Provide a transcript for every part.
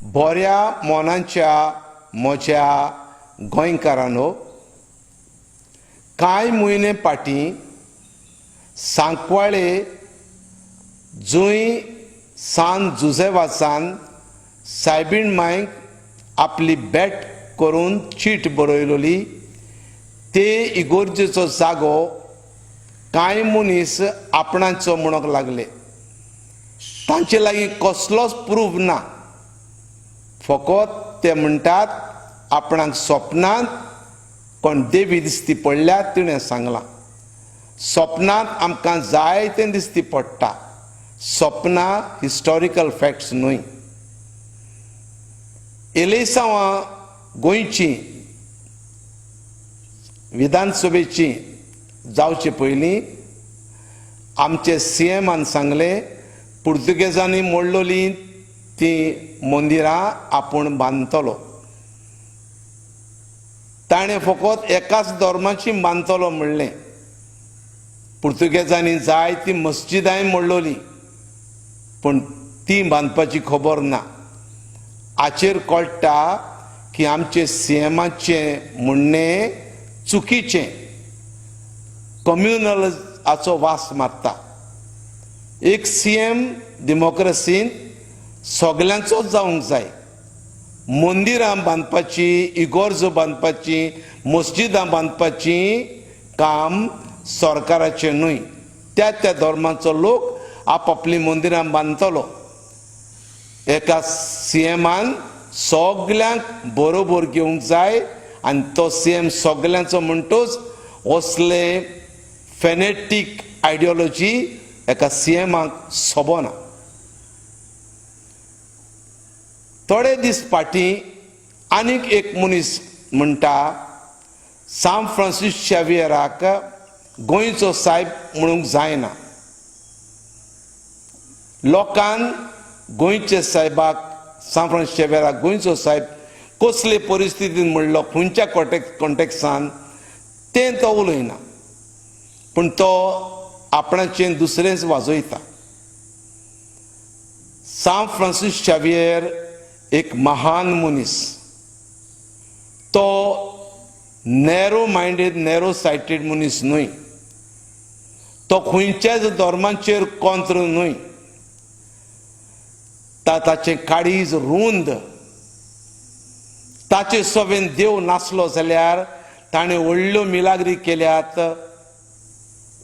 बऱ्या मोनाच्या म्हज्या गोंयकारांनो, कांय म्हयने फाटीं सांकवाळे जंय सान जुझेवासान सायबीण मांयक आपली भेट करून चीट बरयलोली ते इगोर्जेचो जागो कांय मनीस आपणाचो म्हणूंक लागले. तांचे लागीं कसलोच प्रूफ ना, फकत ते म्हणटात आपणाक सपनांत कोण देवी दिसती पडल्या तिणें सांगलां. सपनांत आमकां जायतें दिसती पडटा, सपनां हिस्टॉरिकल फॅक्ट्स न्हय. एलेसांवां गोंयची विधानसभेची जावचे पयलीं आमचे सी एमान सांगलें, पुर्तुगेजांनी मोडलोलीं तीं मंदिरां आपूण बांदतलो. ताणें फकत एकाच धर्माची बांदतलो म्हणलें. पुर्तुगेजांनी जायतीं मस्जिदांय मोडलोलीं, पूण ती बांदपाची खबर ना. हाचेर कळटा की आमचे सी एमाचें म्हणणें चुकीचें, कम्युनल हाचो वास मारता. एक सी एम डेमोक्रसीन सगल्यांचोच जावंक जाय. मंदिरां बांदपाची, इगोर्जो बांदपाची, मस्जिदां बांदपाची काम सरकाराचें न्हय. त्या त्या धर्माचो लोक आपापलीं मंदिरां बांदतलो. एका सी एमान सगल्यांक बरोबर घेवंक जाय आनी तो सी एम सगल्यांचो म्हणटूच असले फेनेटीक आयडियोलॉजी एका सी एमाक सोबना. थोडे दीस फाटीं आनीक एक मनीस म्हणटा, सांत फ्रांसीस शावियराक गोंयचो सायब म्हणूंक जायना. लोकान गोंयच्या सायबाक, सांत फ्रांसीस शावियराक गोंयचो सायब कसले परिस्थितीन म्हणलो, खंयच्या कॉन्टेक्सान तें तो उलयना, पूण तो आपणाचें दुसरेंच वाजयता. सांत फ्रांसीस शावियर एक महान मनीस. तो नॅरो मायंडेड, नॅरो सायटेड मनीस न्हय. तो खंयच्याच धर्माचेर कोंत्र न्हय. ताचें काळीज रूंद. ताचे सवेन देव नासलो जाल्यार ताणें व्हडल्यो मिलाग्री केल्यात.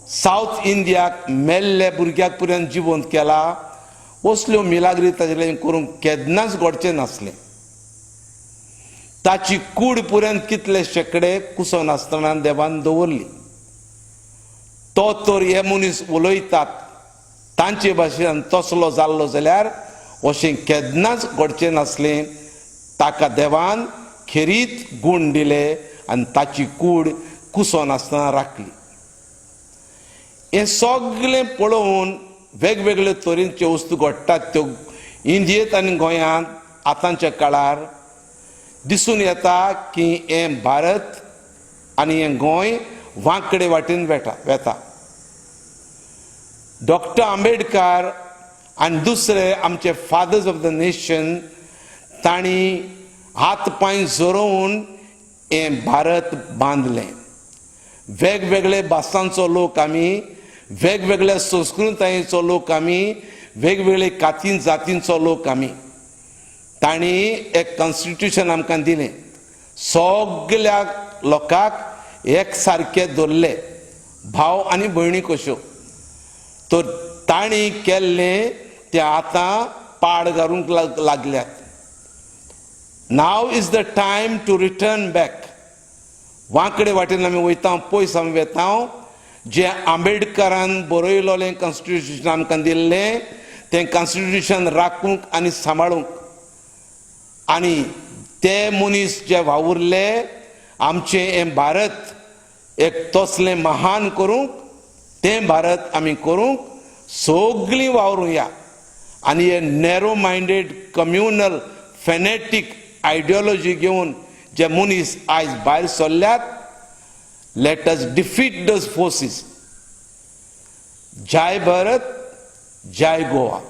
सावथ इंडियाक मेल्ल्या भुरग्याक पर्यंत जिवंत केला. असल्यो मिलाग्री ताजे लागीं करूंक केन्नाच घडचें नासलें. ताची कूड पर्यंत कितले शेंकडे कुसनासतना देवान दवरली. तो तर हे मनीस उलयतात तांचे भाशेन तसलो जाल्लो जाल्यार अशें केन्नाच घडचें नासलें. ताका देवान खेरीत गूण दिले आनी ताची कूड कुसनासतना राखली. हें सगळें पळोवन वेगवेगळे तरेच्यो वस्तू घडटात त्यो इंडियेंत आनी गोंयांत आतांच्या काळार दिसून येता की हें भारत आनी हें गोंय वांकडे वाटेन वेता. डॉक्टर आंबेडकर आनी दुसरे आमचे फादर्स ऑफ the nation, तांणी हात पांय झरोवन हें भारत बांदलें. वेगवेगळे भासांचो लोक आमी, वेगवेगळ्या संस्कृतायेचो लोक आमी, वेगवेगळे कातीन जातींचो लोक आमी. तांणी एक कॉन्स्टिट्युशन आमकां दिलें, सगल्या लोकांक एक सारके दवरले, भाव आनी भयणी कश्यो. तर तांणी केल्लें तें आतां पाड घालूंक लागल्यात. Now is the time to return back. वांकडे वाटेन आमी वयता, पयस आमी वेता. जें आंबेडकरान बरयलोलें कॉन्स्टिट्युशन आमकां दिल्लें तें कॉन्स्टिट्युशन राखूंक आनी सांबाळूंक, आनी ते मनीस जे वावुरले आमचें हें भारत एक तसलें महान करूंक, तें भारत आमी करूंक सगळीं वावरुया. आनी हे narrow minded communal fanatic ideology घेवन जे मनीस आयज भायर सरल्यात, let us defeat those forces. Jai Bharat, Jai Goa.